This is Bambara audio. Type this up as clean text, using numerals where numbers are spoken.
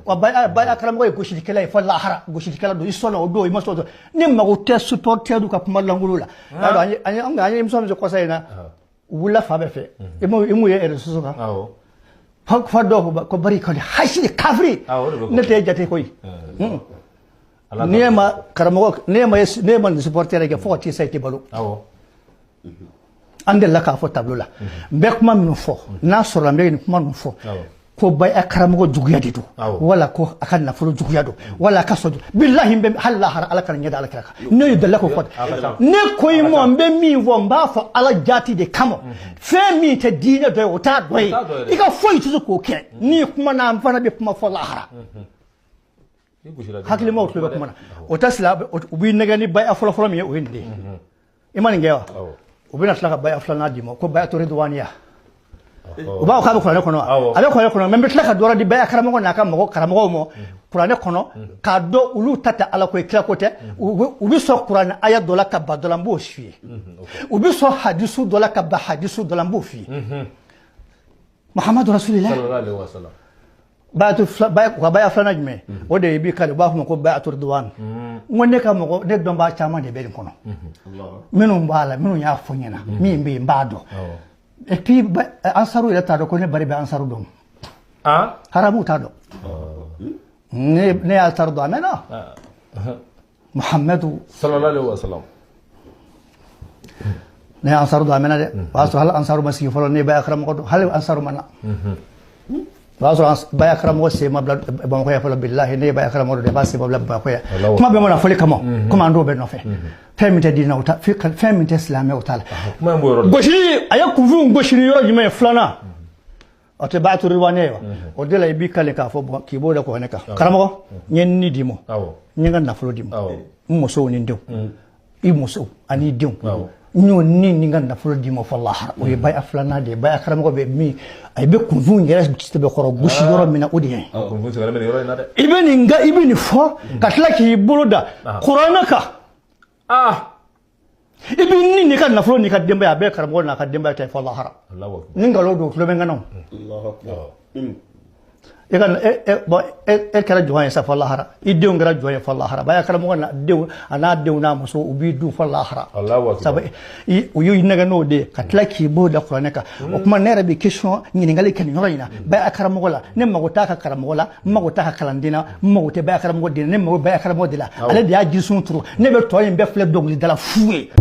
Wa baya karamɔgɔ ye gosilikɛla ye fo lahara. Gosilikɛla don, i sɔnna o don, i ma sɔn o don, ne mago tɛ supporter ka kuma lankolon la. Y'a dɔn, an ye émission min kɛ kɔsa in na, u wulila fan bɛɛ fɛ. I m'u ye réseaux kan? Awɔ. Fa dɔw ko bari kɔni hasidi kafiri. Awɔ, o de bɛ. Ne tɛ jate koyi. N'i ye ma karamɔgɔ, ne ma nin supporter kɛ fo ka t'i sa, i tɛ balo. An delila k'a fɔ tableau la, n bɛ kuma minnu fɔ, n'a sɔrɔla n bɛ nin kuma ninnu fɔ ko baya karamɔgɔ juguya de don, wala ko a ka nafolo juguya don, wala a ka sɔn, bilahi, n bɛ hali lahara, Ala kana ɲɛ da Ala kira kan. Ne ye delila k'o fɔ. Ne ko i ma, n bɛ min fɔ, n b'a fɔ Ala jaati de kama. Fɛn min tɛ diinɛ dɔ ye, o t'a dɔ ye. I ka foyi tɛ se k'o kɛ. N'i kuma na, n fana bɛ kuma fɔ lahara. Hakilimaw tulo bɛ kuma na. O tɛ sila, u b'i nɛgɛ ni baya fɔlɔ-fɔlɔ min ye, o ye nin de ye. I ma nin kɛ wa? U bɛna tila ka baya filanan d'i ma ko bayatu ridwaniya. U b'a fɔ k'a bɛ kuranɛ kɔnɔ wa? A bɛ kuranɛ kɔnɔ, mɛ n bɛ tila ka dɔ wɛrɛ di baya karamɔgɔ n'a ka mɔgɔ karamɔgɔw ma kuranɛ kɔnɔ, k'a dɔn olu ta tɛ Ala ko ye, kira ko tɛ. U bɛ sɔn kuranɛ aya dɔ la ka ban dɔ la, n b'o f'i ye. U bɛ sɔn hadisu dɔ la ka ban hadisu dɔ la, n b'o f'i ye. Muhamadu Rasulillah. Sallallahu alaihi wasallam. Bayatu fila, u ka baya filanan jumɛn? O de ye i b'i kari, u b'a fɔ ma ko bayatu ridwan. N ko ne ka mɔgɔ, ne dɔnbaa caman de bɛ nin kɔnɔ, minnu b'a la, minnu y'a fɔ n ɲɛna, min bɛ yen, n b'a dɔn. Et puis ansaru yɛrɛ t'a dɔn ko ne bari bɛ ansaru dɔn. Haramu t'a dɔn. Ne y'a ansaru dɔn, a mɛnna. Muhamadu. Sallallahu alaihi wasallam. Ne ye ansaru dɔn, a mɛnna dɛ. O y'a sɔrɔ hali ansaru ma sigi fɔlɔ. Ne baya karamɔgɔ dɔn, hali ansaru ma na. O y'a sɔrɔ baya karamɔgɔ sen ma bila Bamakɔ yan fɔlɔ. Bilahi, ne ye baya karamɔgɔ dɔn, i b'a sen ma bila Bamakɔ yan. Kuma bɛɛ mana fɔli kama, komi an dɔw bɛ nɔfɛ, fɛn min tɛ diinɛ, o ta, fɛn min tɛ silamɛ, o t'a la. Kuma in b'o yɔrɔ de. Gosili, a ye kunfinw gosi ni yɔrɔ jumɛn ye filanan? O tɛ bayatu ridwaniya ye wa? O de la, i b'i kale k'a fɔ bɔn, k'i b'o da kuranɛ kan. Karamɔgɔ, n ye ni d'i ma, n ye n ka nafolo d'i ma, n musow ni n denw, i musow ani denw, n y'o ni n ka nafolo d'i ma fɔ lahara. O ye baya filanan de ye. Baya karamɔgɔ bɛ min, a bɛ kunfinw yɛrɛ sɛbɛkɔrɔ gosi yɔrɔ min na, o de ye. Kunfin sɛgɛnnen bɛ nin yɔrɔ in na dɛ. I bɛ nin i bɛ nin fɔ ka tila k'i bolo da kuranɛ kan. I b'i ni n'i ka nafolo n'i ka denbaya, a bɛɛ karamɔgɔ n'a ka denbaya ta ye fɔ lahara. Allahu akbar. Ni nkalon don, tulo bɛ n ŋanaw. I ka e bɔn, e kɛra jɔn ye sa fɔ lahara, i denw kɛra jɔn ye fɔ lahara. Baya karamɔgɔ n'a denw, a n'a denw n'a muso, u b'i dun fɔ lahara. Allahu akbar. Sabu u y'u nɛgɛ n'o de ye ka tila k'i bolo da kuranɛ kan. O tuma, ne yɛrɛ bɛ question ɲininkali kɛ nin yɔrɔ in na baya karamɔgɔ la. Ne mago t'a ka karamɔgɔ la, n mago t'a ka kalanden na, n mago tɛ baya karamɔgɔ den na, ne mago bɛ baya karamɔgɔ de la. Ale de y'a jirisun turu. Ne bɛ tɔ in bɛɛ filɛ dɔnkilidala fu ye.